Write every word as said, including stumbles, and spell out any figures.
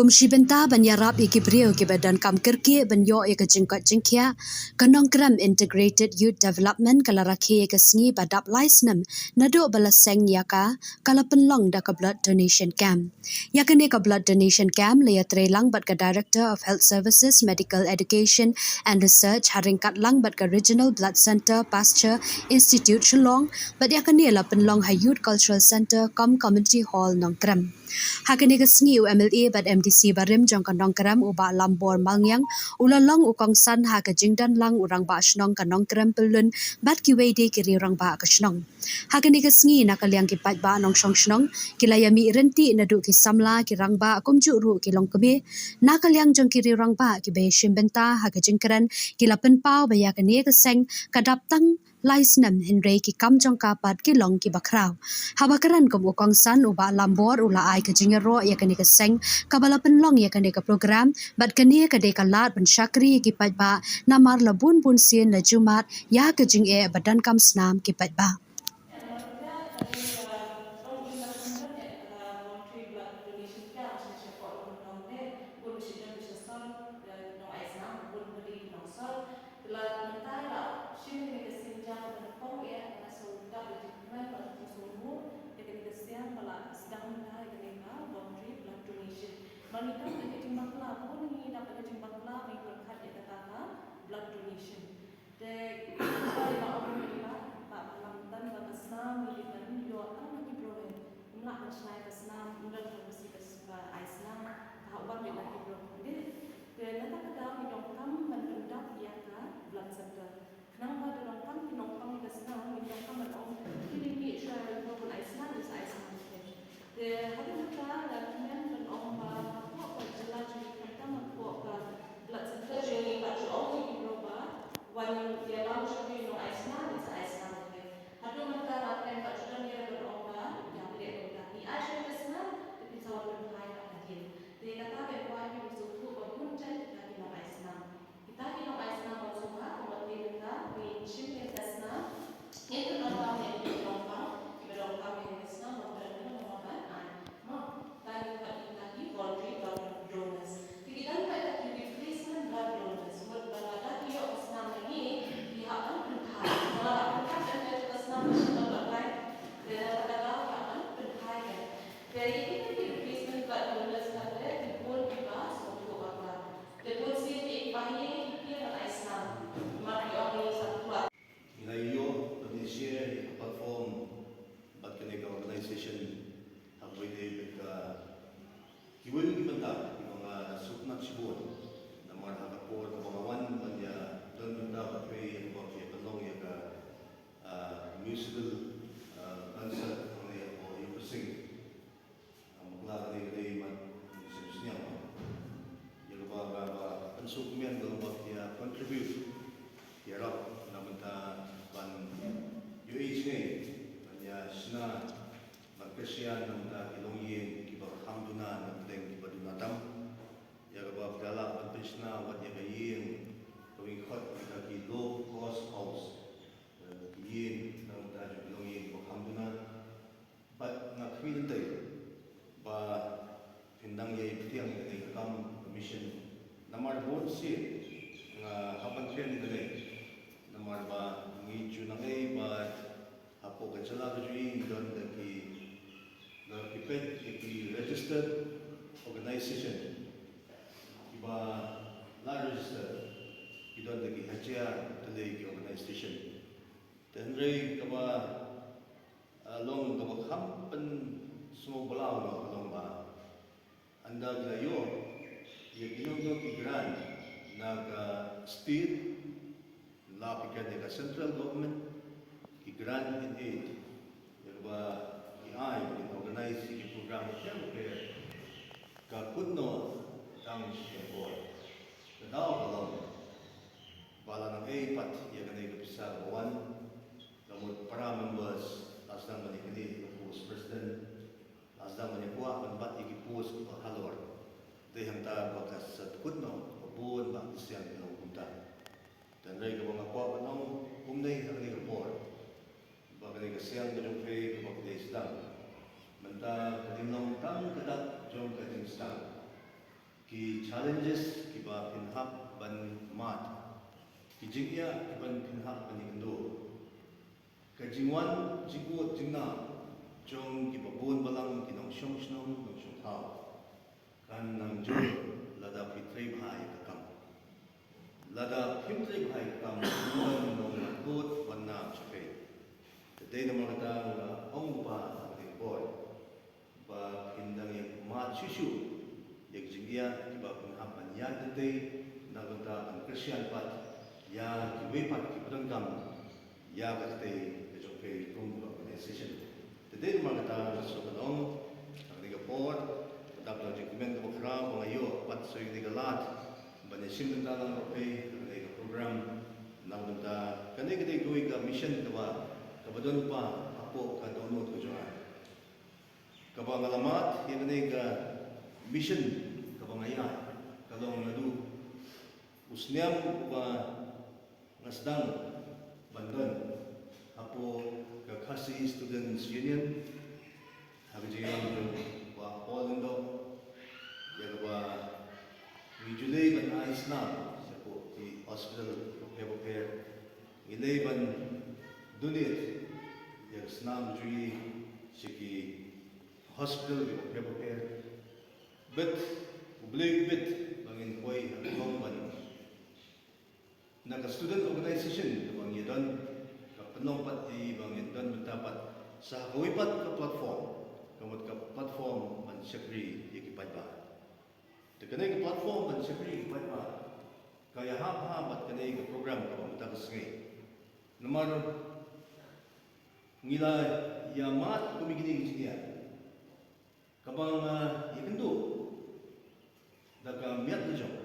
Shi bynta ban ïarap ïa ki briew kiba donkam kyrkieh ban ïoh ïa ka jingkoit jingkhiah, ka Nongkrem Integrated Youth Development ka la rakhe ïa ka sngi ba dap lai snem naduh ba la seng ïa ka, ka la pynlong da ka blood donation camp. Ïa kane ka blood donation camp la ïatreilang bad ka Director of Health Services, Medical Education and Research ha ryngkat lang bad ka Regional Blood Centre Pasteur Institute Shillong, bad ïa kane la pynlong ha Youth Cultural Centre cum Community Hall Nongkrem. Ha kane ka sngi u M L A bad M D C barim jong ka Nongkrem u Bah Lambor Malngiang u la long u kongsan ha ka jingdon lang u Rangbah Shnong ka Nongkrem Pyllun bad kiwei de ki riew rangbah ka shnong. Ha kane ka sngi na ka liang ki paidbah nongshong shnong ki la ïamih ryntih naduh ki samla, ki rangbah kumjuh ruh ki longkmie. Na ka liang jong ki riew rangbah kiba ïashim bynta ha ka jingkren ki la pynpaw ba ïa kane ka seng ka dap tang lai snem hynrei ki kam jong ka pat ki long kiba khraw. Haba kren kum u kongsan u Bah Lambor u la ai ka jingïaroh ïa kane ka seng kaba la pynlong ïa kane ka program bad kane ka dei ka lad ban shakri ïa ki paidbah namar la bun bun sien la ju mad ïa ka jingeh ba donkam snam ki paidbah. Te ka ba ong ba ba ba lam tan ba ka snam ngi dang ïoh tang na ki bro. Ym lah ban shna ka snam, ym don ka masi ka ai snam ka wan ïa ki bro. Te na kata ka daw ngi donkam ban pyndap ïa ka blood center. Khnang ba da donkam ki nongpang ïa ka snam ngi donkam ban ong ki dei ki sha bro ban ai snam, ai snam. Te hadien kata nga kmen ban ong ba hapoh ka jylla jong ngi khamtam hapoh ka blood center jong ngi pat ju ong ïa ki bro ba wan ïalam sha ki nong ai snam, ai snam. Haduh mynta nga kmen ba ju don ïa ka ban ong ba ïa phi dei ka ki ai sha ka snam te phin sa wan pynphai ha hadien. Te kata ka kwah ïa ki ba sngewthuh ba bun jait kita ki nong ai snam. Kita ki nong ai snam ba sngewthuh ba te mynta ngi shim ïa ka snam. Ngi tu nong pang ïa ki nong pang kiba nong pang ïa ka snam ba ka nong pang ai. Mo, ta ngi pat kita ki voluntary blood donors. Te ki dang pat kita ki replacement blood donors. Mut ba lada ki ïoh ka snam na ngi, ki hap ban pynphai. Ba la pynphai kan ïoh ka snam ba shu don ba bai. Te na kata ka daw ki hap ban pynphai kan. Te ïa kita ki replacement blood donors ka te ki bun kiba sngewthuh bakla. Te bun sien ki pahïeng ki tieng ban ai snam. Mat ki ong ngi sa kwah. Ngi la ïoh ban ïa share ïa ka platform bad kane ka organization ha kawei de ka kiwei ki bynta kiba nga sngewtynnat shibun. Namar ha ka por kaba nga wan ban ïa don bynta bad kiwei ïa kaba ki pynlong ïa ka ah, musical, ah, concert, kane ïa ka Youth Fest. Ah, bakla kane ka dei mat sngewsih ïa kaba ba ba pynsuk kmen ba ba ïa contribute ïa rap na bynta ban ïohi jngai ban ïa shna ban kyrshan na bynta ki longïing kiba kham duna na bynta kiba duna tam. Ïa kaba ba la ban pynshna wat ïa ka ïing kaba ngi khot ïa ka ki low cost house. Ïing na bynta jong ki longïing ba kham duna. Bad nga khmih lynti ba phin dang ïai pdiang ïa kane ka kam ka mission. Namar bun sien nga hap ban kren ïa kane. Namar ba ngi ju nang ei ba hapoh ka jylla ka jong ngi ngi don da ki, da ki peit ïa ki registered organization. Kiba la register ki don da ki hajar tylli ki organization. Te hynrei kaba, ah, long kaba kham pynsngewbha ka long ba ynda ki la ïoh ïa ki nongdon ki grant na ka state, la pynkhih ïa ka central government, ki grant in aid ïa kaba ki ai kin organize ïa ki program kiba pher, ka kutno tang shi por. Ka daw ka long ba la nang ei pat ïa kane ka pisa kaba wan. Ka mut para members la sdang ban ïa kane ka post president, la sdang ban ïa kwah ban bat ïa ki post kiba halor. Dei hangta ba ka sa kutno ba bun ba ki siang ki long kumta. Tang dei kaba nga kwah ban ong kumne ha kane ka por ba kane ka siang ka jong phi kaba ka dei sdang. Mynta ka dei long tang ka dak jong ka jingsdang. Jingïa kiban phin hap ban ïakynduh. Ka jingwan jingud jingnang jong kiba bun balang ki nongshong shnong nongshong thaw kan nang jur lada phi trei bha ïa ka kam. Lada phim trei bha ïa ka kam, ym don nongmad bud ban nam sha phi. Te dei namar kata nga ong ba ha kane ka por ba phin dang ïa mad shuh shuh ïa ka jingïa kiba phin hap ban ïaid lynti na ka bynta ban kyrshan pat ïa kiwei pat kiba donkam ïa ka kti ka jong phi kum ka organization. Te dei namar kata nga sngewbha ban ong ha kane ka por, ka dap da jingkmen kaba khraw ba nga ïoh pat sa ïa kane ka lad ban ïashim bynta lang bad phi ha kane ka program. Na ka bynta kane ka dei kawei ka mission kaba, kaba don pa hapoh ka dohnud ka jong nga. Kaba nga la mad ïa kane ka mission kaba nga ïaid ka long naduh u snem uba nga sdang ban don hapoh ka Khasi Students Union, ha ka jingïalam jong Bah Paul Lyngdoh, ïa kaba ngi ju leit ban ai snam shapoh ki hospital bapher bapher, ngi leit ban donate ïa ka snam jong ngi sha ki hospital bapher bapher. Bad U Blei u bit ba ngin poi ha ka long ban na ka student organization kaba ngi don, ka pynlong pat ïa ba ngin don bynta pat sa kawei pat ka platform, ka mut ka platform ban shakri ïa ki paidbah. Te kane ka platform ban shakri ïa ki paidbah ka ïahap ha bad kane ka program kaba mynta ka sngi. Namar ngi la ïa mad kum ïa kine ki jingïa kaba nga ïakynduh da ka miat la jong